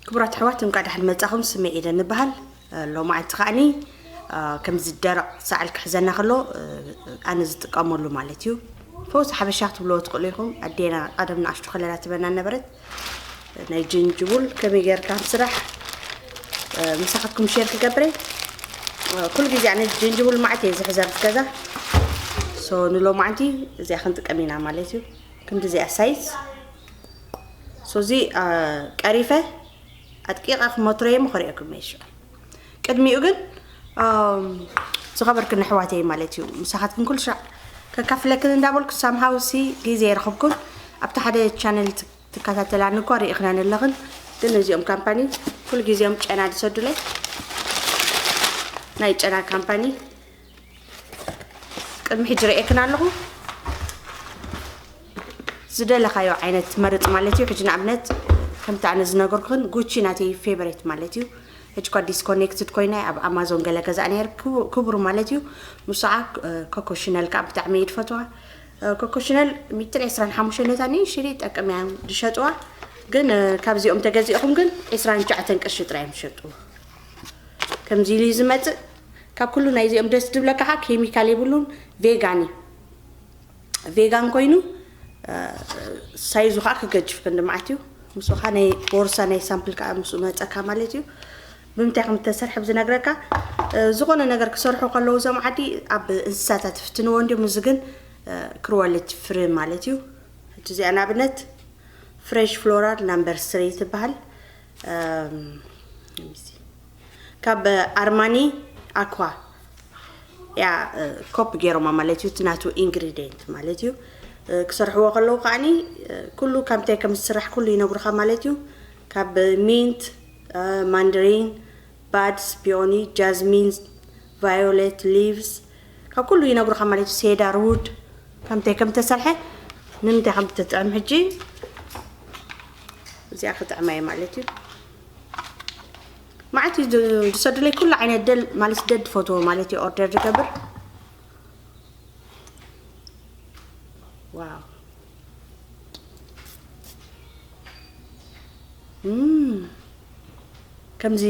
ክቡራት ኣሕዋት፣ እንኳዕ ደሓን መጻኹም። ስመይ ኤደን እበሃል። ሎማዓንቲ ከኣኒ ከምዚ ደረቕ ሳዕል ክሕዘና ከሎ ኣነ ዝጥቀመሉ ማለት እዩ። ፈውሲ ሓበሻ ክትብልዎ ትኽእሉ ኢኹም። ኣዴና ቀደም ንኣሽቱ ከለላ ትበና ነበረት። ናይ ጅንጅቡል ከመይ ጌርካ ስራሕ ምሳኻትኩም ሼር ክገብረ። ኩሉ ግዜ ኣነ ጅንጅቡል ማዕት እየ ዝሕዛ ምስ ገዛ። ሶ ንሎማዓንቲ እዚኣ ክንጥቀም ኢና ማለት እዩ። ክንዲ እዚኣ ሳይዝ። ሶ እዚ ቀሪፈ ኣጥቂቐ ክመትረየ እሞ ከርእየኩም እየ ሽዑ። ቅድሚኡ ግን ዝኸበርክን ኣሕዋተይ ማለት እዩ፣ ምሳኻትክን ኩሉ ሻዕ ከካፍለክን እንዳበልኩ ሳምሃው ሲ ግዜ ይረኽብኩን ኣብቲ ሓደ ቻነል ትከታተላኒ እኳ ርኢኽናን ኣለኽን። ግን እዚኦም ካምፓኒ ኩሉ ግዜኦም ጨና ዝሰዱለይ ናይ ጨና ካምፓኒ ቅድሚ ሕጂ ርእየክን ኣለኹ። ዝደለኻዮ ዓይነት ትመርጽ ማለት እዩ። ሕጂ ንኣብነት ከምቲ ኣነ ዝነገርኩኽን ጉቺ ናተይ ፌቨሬት ማለት እዩ። ሕጂ እኳ ዲስኮኔክትድ ኮይና ኣብ ኣማዞን ገለ ገዛእ ነይር ክቡ- ክቡር ማለት እዩ። ምስዓ ኮኮሽነል ከዓ ብጣዕሚ እየ ዝፈትዋ። ኮኮሽነል ሚእትን ዕስራን ሓሙሽተን ነታ ንእሽተይ ጠቅም እያ ዝሸጥዋ። ግን ካብዚኦም ተገዚእኹም ግን ዕስራን ትሽዓተን ቅርሺ ጥራይ እዮም ዝሸጡ። ከምዚ ኢሉ እዩ ዝመጽእ። ካብ ኩሉ ናይዚኦም ደስ ዝብለካ ከዓ ኬሚካል የብሉን፣ ቬጋን እዩ። ቬጋን ኮይኑ ሳይዙ ከዓ ክገጅፍ ክንዲ መዓት እዩ። ምስኡ ከዓ ናይ ቦርሳ ናይ ሳምፕል ከዓ ምስኡ መፀካ ማለት እዩ። ብምንታይ ከም ዝተሰርሐ ብዝነግረካ ዝኾነ ነገር ክሰርሑ ከለዉ እዞም ዓዲ ኣብ እንስሳታት ፍትንዎ እንዲዮም። እዚ ግን ክሩዋልቲ ፍሪ ማለት እዩ። እቲ እዚኣ ንኣብነት ፍሬሽ ፍሎራል ናምበር ስሪ ትበሃል። ካብ ኣርማኒ ኣኳ ያ ኮፕ ገይሮማ ማለት እዩ። እቲ ናቱ ኢንግሪዲየንት ማለት እዩ። ክሰርሕዎ ከለዉ ከዓኒ ኩሉ ካብ እንታይ ከም ዝስራሕ ኩሉ ይነግሩኻ ማለት እዩ። ካብ ሚንት፣ ማንደሪን፣ ባድስ፣ ፒዮኒ፣ ጃዝሚን፣ ቫዮሌት ሊቭስ ካብ ኩሉ ይነግሩኻ ማለት እዩ። ሴዳር ውድ ከምታይ ከም ተሰርሐ ንምንታይ ከም ትጥዕም ሕጂ እዚኣ ክጥዕማ እየ ማለት እዩ። ማዕት እዩ ዝሰዱለይ ኩሉ ዓይነት ደል ማለት ደድ ፎቶ ማለት እዩ ኦርደር ዝገብር። ዋው ከምዚ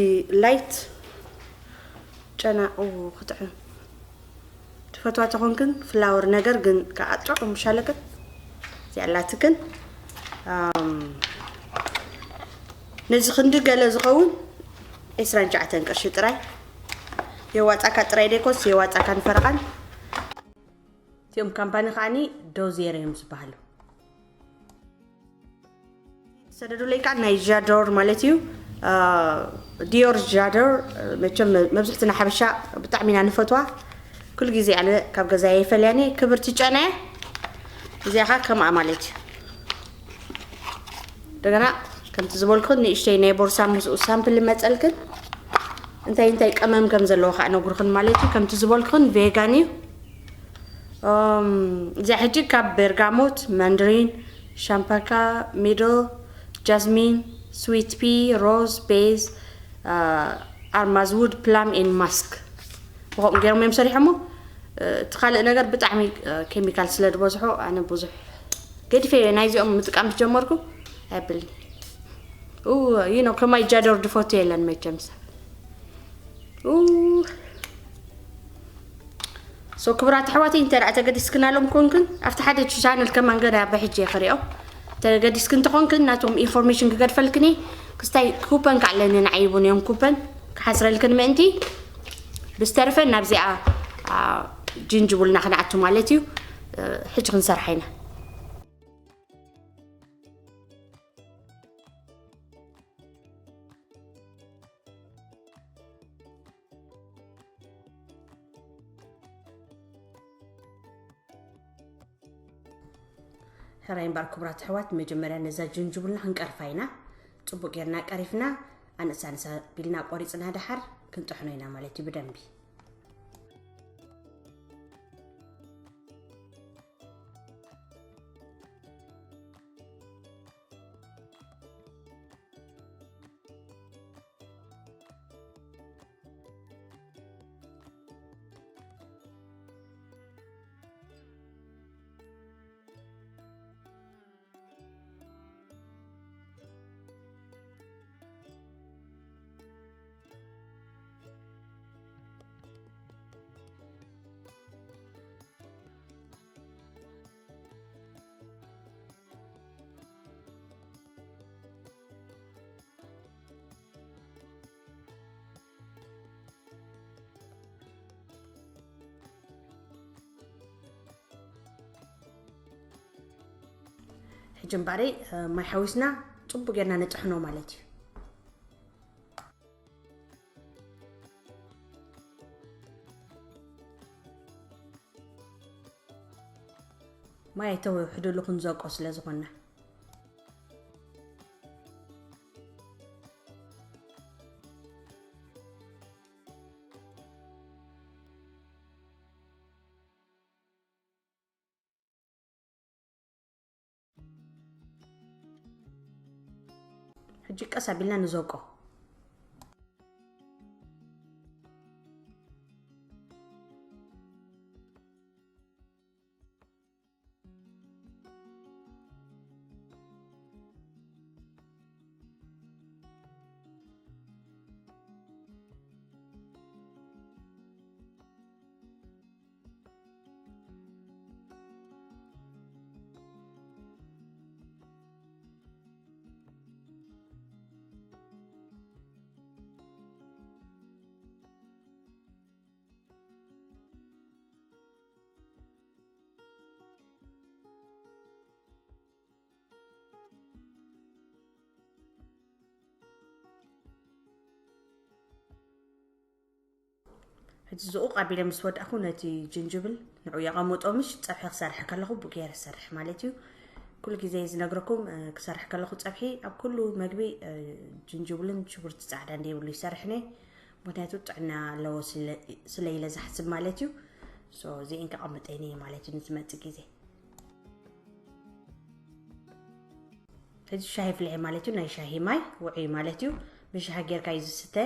ላይት ጨና ክጥዕም ትፈትዋ ተኾንክን ፍላወር ነገር ግን ከዓ ጥዑም ሻለክን እዚኣላትክን ነዚ ክንዲ ገለ ዝኸውን ዕስራን ትሽዓተን ቅርሺ ጥራይ የዋፃካ ጥራይ ደይኮስ የዋፃካ ንፈረቓን እቲኦም ካምፓኒ ከዓኒ ዶዜር እዮም ዝበሃሉ። ሰደዱለይ ከዓ ናይ ጃዶር ማለት እዩ። ዲዮር ጃዶር መቸም መብዝሕትና ሓበሻ ብጣዕሚ ኢና ንፈትዋ። ኩሉ ግዜ ኣነ ካብ ገዛ የፈልያኒ ክብርቲ ጨነ እዚኣ ከዓ ከምኣ ማለት እዩ። እንደገና ከምቲ ዝበልኩን ንእሽተይ ናይ ቦርሳ ምስኡ ሳምፕል መፀልክን እንታይ እንታይ ቀመም ከም ዘለዎ ከዓ ነግርክን ማለት እዩ። ከምቲ ዝበልኩን ቬጋን እዩ። እዚኣ ሕጂ ካብ ቤርጋሞት፣ መንድሪን፣ ሻምፓካ፣ ሚድል፣ ጃስሚን፣ ስዊት ፒ፣ ሮዝ፣ ቤዝ፣ ኣርማዝውድ፣ ፕላም ኤን ማስክ ብከምኡ ገይሮም እዮም ሰሪሖሞ። እቲ ካልእ ነገር ብጣዕሚ ኬሚካል ስለ ዝበዝሖ ኣነ ብዙሕ ገዲፈ ናይዚኦም ምጥቃም ዝጀመርኩ ኣይብልን። ዩ ነው ከማይ ጃደር ድፎቱ የለን መቸም ሰብ ሶ ክብራት ኣሕዋተይ እንተ ደኣ ተገዲስክናሎም ኮንክን ኣብቲ ሓደ ቻነል ከማን ገና ብሕጂ እየ ክሪኦ። ተገዲስክን ተኾንክን ናቶም ኢንፎርሜሽን ክገድፈልክኒ ክስታይ ኩፐን ካዕለኒ ንዓይቡን እዮም ኩፐን ክሓስረልክን ምእንቲ ብዝተረፈ ናብዚኣ ጅንጅቡልና ክንኣቱ ማለት እዩ። ሕጂ ክንሰርሓ ኢና። ሕራይ እምበር ክቡራት ኣሕዋት፣ መጀመርያ ነዛ ጅንጅብልና ክንቀርፋ ኢና። ጽቡቕ ጌርና ቀሪፍና፣ ኣነሳ ኣነሳ ቢልና ቆሪጽና፣ ደሓር ክንጥሕኖ ኢና ማለት እዩ ብደንቢ። ሕጂ እምበኣረይ፣ እ፣ ማይ ሓዊስና ጽቡቅ ጌርና ንጥሕኖ ማለት እዩ። ማይ ኣይተውሕድሉ ክንዘቆ ስለ ዝኾንና። ሕጂ ቀስ ኣቢልና ንዘቆ። ሕጂ ዝቑቕ ኣቢለ ምስ ወዳእኩ ነቲ ጅንጅብል ንዑ የቐምጦ፣ ምሽ ጸብሒ ክሰርሕ ከለኹ ብኡ ገይረ ዝሰርሕ ማለት እዩ። ኩሉ ግዜ ዝነግረኩም፣ እ፣ ክሰርሕ ከለኹ ጸብሒ ኣብ ኩሉ መግቢ፣ እ፣ ጅንጅብልን ሽጉርቲ ጻዕዳ እንደይብሉ ይሰርሕ ነይ። ምክንያቱ ጥዕና ኣለዎ ስለ፣ ስለ ኢለ ዝሓስብ ማለት እዩ። So እዚኤን ከቐምጠ ነይ ማለት እዩ ንዝመጽእ ግዜ። ሕጂ ሻሂ ፍልሒ ማለት እዩ፣ ናይ ሻሂ ማይ ውዑይ ማለት እዩ። ብሻሂ ጌርካ እዩ ዝስተ።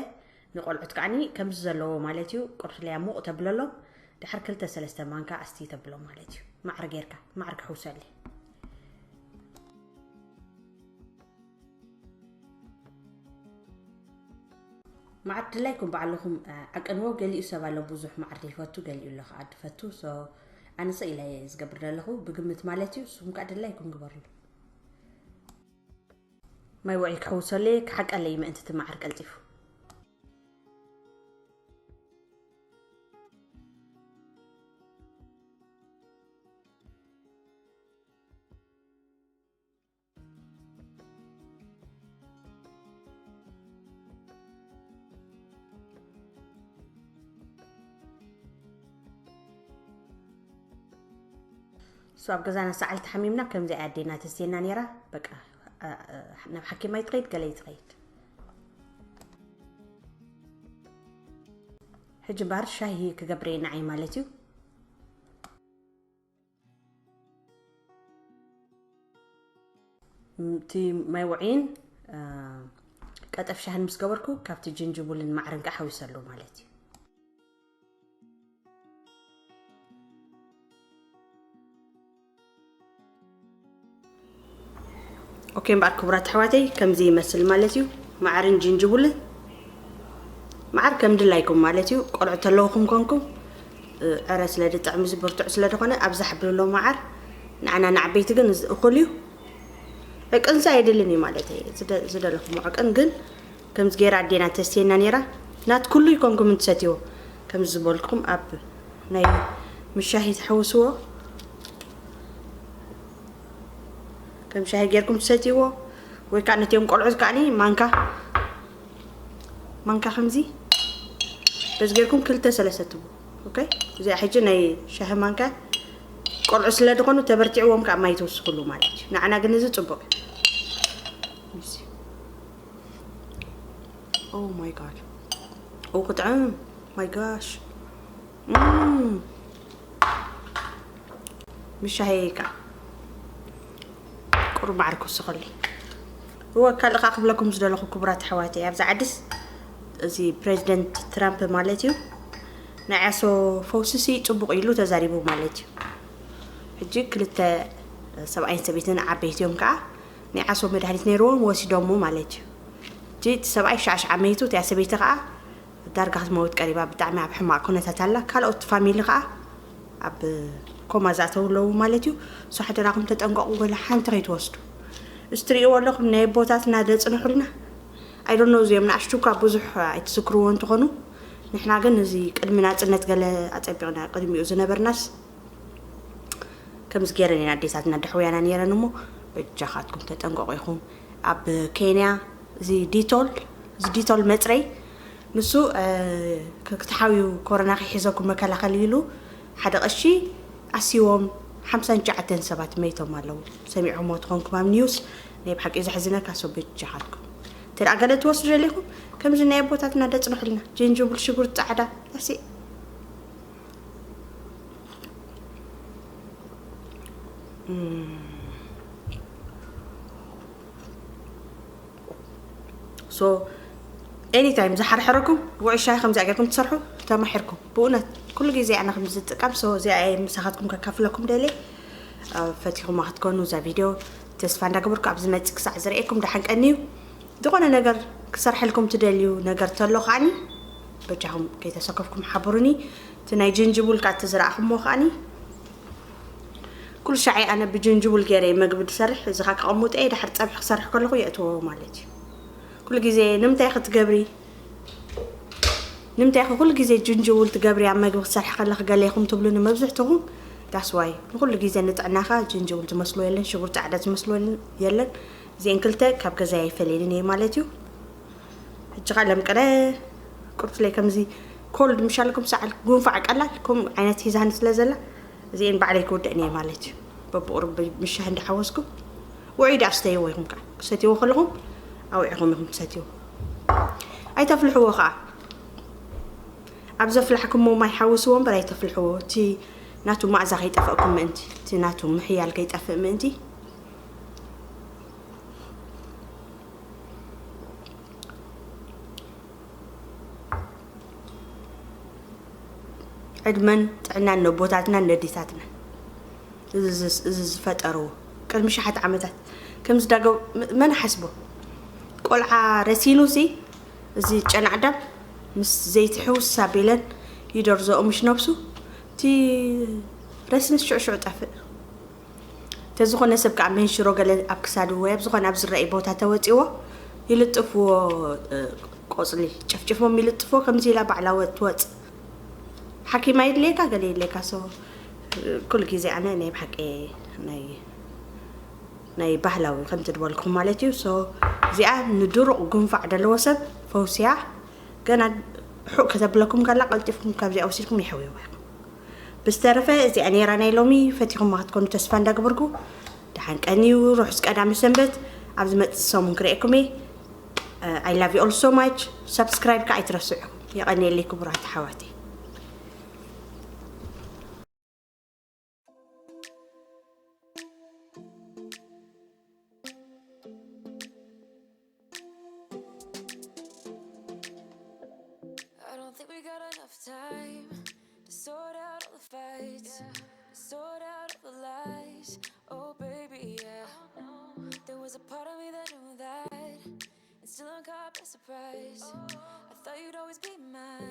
ንቆልዑት ከዓኒ ከምዚ ዘለዎ ማለት እዩ፣ ቁርስለያ ሙቕ ተብለሎም፣ ድሓር ክልተ ሰለስተ ማንካ ኣስቲ ተብሎም ማለት እዩ። ማዕር ጌርካ፣ ማዕር ክሕውሰሊ። ማዕር ድላይኩም ባዕልኹም፣ እ፣ ዓቀንዎ። ገሊኡ ሰብ ኣሎ ብዙሕ ማዕር ዘይፈቱ፣ ገሊኡ ኣሎ ከዓ ድፈቱ። So ኣነ ሰ ኢለ እየ ዝገብር ዘለኹ፣ ብግምት ማለት እዩ። ንስኹም ከዓ ድላይኩም ግበርሉ። ማይ ውዑይ ክሕውሰለይ ክሓቀለይ ምእንቲ እቲ ማዓር ቀልጢፉ። So ኣብ ገዛና ሰዓል ተሓሚምና ከምዚ ኣያ ኣዴና ተስቴና ነይራ። በቃ፣ እ፣ እ፣ ናብ ሓኪም ኣይትኸይድ፣ ገለ ኣይትኸይድ። ሕጂ እምበኣር ሻሂ ክገብር እየ ንዓይ ማለት እዩ። እቲ ማይ ውዒን፣ እ፣ ቀጠፍ ሻህን ምስ ገበርኩ ካብቲ ጅንጅቡልን ማዕርን ከዓ ሓዊሰሉ ማለት እዩ። ኦኬ፣ እምበኣር ክቡራት ኣሕዋተይ፣ ከምዚ ይመስል ማለት እዩ። ማዓርን ጅንጅቡልን ማዓር ከም ድላይኩም ማለት እዩ። ቆልዑ ተለውኹም ኮንኩም፣ እ፣ ዕረ ስለ ድጥዕም እዚ ብርቱዕ ስለ ዝኾነ ኣብዛ ሕብልሎ ማዓር። ንዓና ንዓበይቲ ግን እዚ እኹል እዩ። ዕቅንሳ የድልን እዩ ማለት እዩ። ዝደ-፣ ዝደለኹም ዕቅን ግን ከምዚ ገይራ ኣዴና ተስትየና ነይራ። ናት ኩሉ ይኮንኩም እንትሰትይዎ። ከምዚ ዝበልኩም ኣብ ናይ ምሻሂ ትሕውስዎ። ከም ሻሂ ጌርኩም ትሰትይዎ። ወይ ከዓ ነትዮም ቆልዑት ከዓኒ ማንካ፣ ማንካ ከምዚ በዚ ጌርኩም ክልተ ሰለስተ ትቡ። ኦኬ፣ እዚኣ ሕጂ ናይ ሻሂ ማንካ ቆልዑ ስለ ዝኾኑ ተበርቲዕዎም ከዓ ማይ ትውስኽሉ ማለት እዩ። ንዓና ግን እዚ ጽቡቕ እዩ። Oh my God። ኦ፣ ክጥዕም። My gosh። እም። ምስ ሻሂ ከዓ ቁሩብ ማዕር ክውስኸሉ። እወ፣ ካልእ ከዓ ክብለኩም ዝደለኹ ክቡራት ኣሕዋተይ፣ ኣብዚ ዓድስ እዚ ፕሬዚደንት ትራምፕ ማለት እዩ፣ ናይ ዓሶ ፈውስሲ ጽቡቕ ኢሉ ተዛሪቡ ማለት እዩ። ሕጂ ክልተ ሰብኣይን ሰበይትን ዓበይቲ እዮም ከዓ ናይ ዓሶ መድሃኒት ነይርዎም ወሲዶሞ ማለት እዩ። እቲ፣ እቲ ሰብኣይ ሻዕ ሻዕ መይቱ፣ እቲኣ ሰበይቲ ከዓ ዳርጋ ክትመውት ቀሪባ፣ ብጣዕሚ ኣብ ሕማቕ ኩነታት ኣላ። ካልኦት ፋሚሊ ከዓ ኣብ ኮማ ዝኣተው ኣለዉ ማለት እዩ። So ሓደራኹም ተጠንቀቑ፣ ወላ ሓንቲ ከይትወስዱ። እዚ ትርእይዎ ኣለኹም ናይ ኣቦታትና ዘጽንሑልና። I don't know፣ እዚኦም ንኣሽቱ እኳ ብዙሕ ኣይትዝክርዎ እንትኾኑ፣ ንሕና ግን እዚ ቅድሚ ናጽነት ገለ ኣጸቢቕና ቅድሚኡ ዝነበርናስ ከምዚ ገይረን እየን ኣዴታትና ደሕውያና ነይረን እሞ፣ በጃኻትኩም ተጠንቀቑ ኢኹም። ኣብ ኬንያ እዚ ዲቶል፣ እዚ ዲቶል መፅረይ ንሱ፣ እ፣ ክ-፣ ክትሓውዩ ኮሮና ከይሕዘኩም መከላኸሊ ኢሉ ሓደ ቀሺ ኣስይዎም ሓምሳን ትሽዓተን ሰባት መይቶም ኣለዉ። ሰሚዕኹምዎ ትኾንኩም ኣብ ኒውስ። ናይ ብሓቂ ዘሕዝነካ ሰው በጃኻትኩም። እንተ ደኣ ገለ ትወስዱ ደሊኹም፣ ከምዚ ናይ ኣቦታትና ደጽንሑልና። ጅንጅብል፣ ሽጉርቲ ጻዕዳ፣ that's it። ሶ ኤኒ ታይም ዝሓርሕረኩም ውዑይ ሻሂ ከምዚኣ ጌርኩም ትሰርሑ ተማሒርኩም። ብእውነት ኩሉ ግዜ ኣነ ከም ዝጥቀም፣ ሶ እዚኣ እየ ምሳኻትኩም ከካፍለኩም ደልየ። እ፣ ፈቲኹማ ክትኮኑ እዛ ቪድዮ ተስፋ እንዳገበርኩ ኣብ ዝመጽእ ክሳዕ ዝርእየኩም ደሓን ቀንዩ። ዝኾነ ነገር ክሰርሐልኩም ትደልዩ ነገር ተሎ ከዓኒ በጃኹም ከይተሰከፍኩም ሓብሩኒ። እቲ ናይ ጅንጅቡል ከዓ እቲ ዝረኣኹሞ ከዓኒ ኩሉ ሻዕ ኣነ ብጅንጅቡል ገይረ እየ መግቢ ዝሰርሕ። እዚ ከዓ ከቐምጦ እየ፣ ድሓር ፀብሒ ክሰርሕ ከለኹ የእትዎ ማለት እዩ። ኩሉ ግዜ ንምንታይ ክትገብሪ፣ ንምንታይ ኢኺ ኩሉ ግዜ ጅንጅቡል ትገብሪ ኣብ መግቢ ክትሰርሒ ከለኺ ገለ ኢኹም ትብሉኒ መብዝሕትኹም። ዳስ ዋይ ንኩሉ ግዜ ንጥዕናኻ ጅንጅቡል ዝመስሎ የለን፣ ሽጉርቲ ጻዕዳ ዝመስሎ የለን። እዚአን ክልተ ካብ ገዛ ኣይፈለየንን እየ ማለት እዩ። ሕጂ ኸዓ ለምቅረ ቁርፍለይ ከምዚ ኮልድ ምሻልኩም ሰዓል ጉንፋዕ ቀላል ከምኡ ዓይነት ሒዛኒ ስለ ዘላ እዚአን ባዕለይ ክውደእን እየ ማለት እዩ። በብቁሩብ ምስ ሻሂ እንዳሓወስኩ ውዑይ ደኣ ስተይዎ ኢኹም ከዓ ክሰትይዎ ከለኹም ኣውዒኹም ኢኹም ትሰትይዎ። ኣይተፍልሕዎ ከዓ ኣብ ዘፍላሕኩሞ ማይ ሓውስዎ እምበር ኣይተፍልሕዎ። እቲ ናቱ ማእዛ ከይጠፍአኩም ምእንቲ፣ እቲ ናቱ ምሕያል ከይጠፍእ ምእንቲ። ዕድመን ጥዕናን ነቦታትናን ነዴታትናን እዚ ዝስ-፣ እዚ ዝፈጠርዎ ቅድሚ ሸሓት ዓመታት ከም ዝዳገቡ ም-፣ መን ሓስቦ? ቆልዓ ረሲኑ ሲ እዚ ጨናዕዳም ምስ ዘይቲ ሕውስ ኣቢለን ይደርዘኦ ምሽ ነብሱ እቲ ረሲንስ ሽዑ ሽዑ ጠፍእ። ተዝኾነ ሰብ ከዓ መንሽሮ ገለ ኣብ ክሳዱ ወይ ኣብ ዝኾነ ኣብ ዝረኣይ ቦታ ተወፂዎ ይልጥፍዎ፣ እ፣ ቆፅሊ ጨፍጭፎም ይልጥፍዎ። ከምዚ ኢላ ባዕላ ወ-፣ ትወፅ። ሓኪም ኣይድልየካ ገለ የድልየካ። ሶ ኩሉ ግዜ ኣነ ናይ ብሓቂ ናይ፣ ናይ ባህላዊ ከምቲ ዝበልኩም ማለት እዩ። ሶ እዚኣ ንድሩቕ ጉንፋዕ ዘለዎ ሰብ ፈውስያ። ገና ሑቕ ከተብለኩም ከላ ቀልጢፍኩም ካብዚኣ ወሲድኩም ይሕውይዋ ኢኹም። ብዝተረፈ እዚኣ ነይራ ናይ ሎሚ። ፈቲኹማ ክትኮኑ ተስፋ እንዳገበርኩ ደሓን ቀንዩ። ርሑስ ቀዳመ ሰንበት። ኣብ ዝመጽእ ሰሙን ክርእየኩም እየ። I love you all so much። ሳብስክራይብ ከዓ ኣይትረስዑ። የቐንየለይ ክቡራት ኣሕዋተይ። I don't think we got enough time to sort out all the fights, to sort out all the lies. Oh, baby, yeah. There was a part of me that knew that, and still I'm caught by surprise. I thought you'd always be mine.